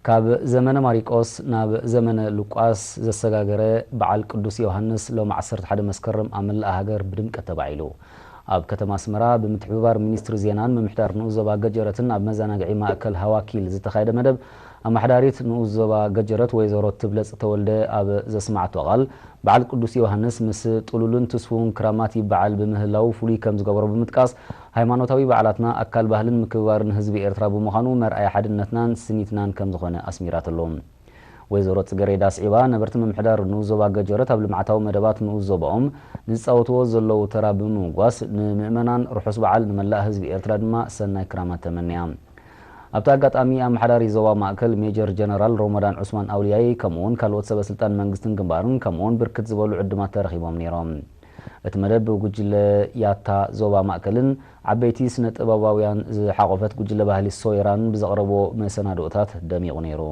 ካብ ዘመነ ማሪቆስ ናብ ዘመነ ሉቃስ ዘሰጋገረ በዓል ቅዱስ ዮሃንስ ሎም ዓሰርተ ሓደ መስከረም ኣብ መላእ ሃገር ብድምቀት ተባዒሉ። ኣብ ከተማ ኣስመራ ብምትሕብባር ሚኒስትሪ ዜናን ምምሕዳር ንኡስ ዞባ ገጀረትን ኣብ መዘናግዒ ማእከል ሃዋኪል ዝተኻየደ መደብ፣ ኣመሓዳሪት ንኡስ ዞባ ገጀረት ወይዘሮ ትብለጽ ተወልደ ኣብ ዘስማዕቶ ቃል፣ በዓል ቅዱስ ዮሃንስ ምስ ጥሉልን ትስፉውን ክራማት ይበዓል ብምህላው ፍሉይ ከም ዝገበሮ ብምጥቃስ፣ ሃይማኖታዊ በዓላትና ኣካል ባህልን ምክብባርን ህዝቢ ኤርትራ ብምዃኑ መርኣያ ሓድነትናን ስኒትናን ከም ዝኾነ ኣስሚራትሉ። ወይዘሮ ጽገሬዳ ኣስዒባ፣ ነበርቲ ምምሕዳር ንኡስ ዞባ ገጀረት ኣብ ልምዓታዊ መደባት ንኡስ ዞባኦም ንዝጻወትዎ ዘለዉ ተራ ብምምጓስ፣ ንምእመናን ርሑስ በዓል፣ ንመላእ ህዝቢ ኤርትራ ድማ ሰናይ ክራማት ተመንያ። ኣብቲ ኣጋጣሚ ኣመሓዳሪ ዞባ ማእከል ሜጀር ጀነራል ሮሞዳን ዑስማን ኣውልያይ፣ ከምኡውን ካልኦት ሰበ ስልጣን መንግስትን ግንባርን፣ ከምኡውን ብርክት ዝበሉ ዕድማት ተረኺቦም ነይሮም። እቲ መደብ ብጉጅለ ያታ ዞባ ማእከልን ዓበይቲ ስነ ጥበባውያን ዝሓቖፈት ጉጅለ ባህሊ ሶይራን ብዘቕረቦ መሰናድኦታት ደሚቑ ነይሩ።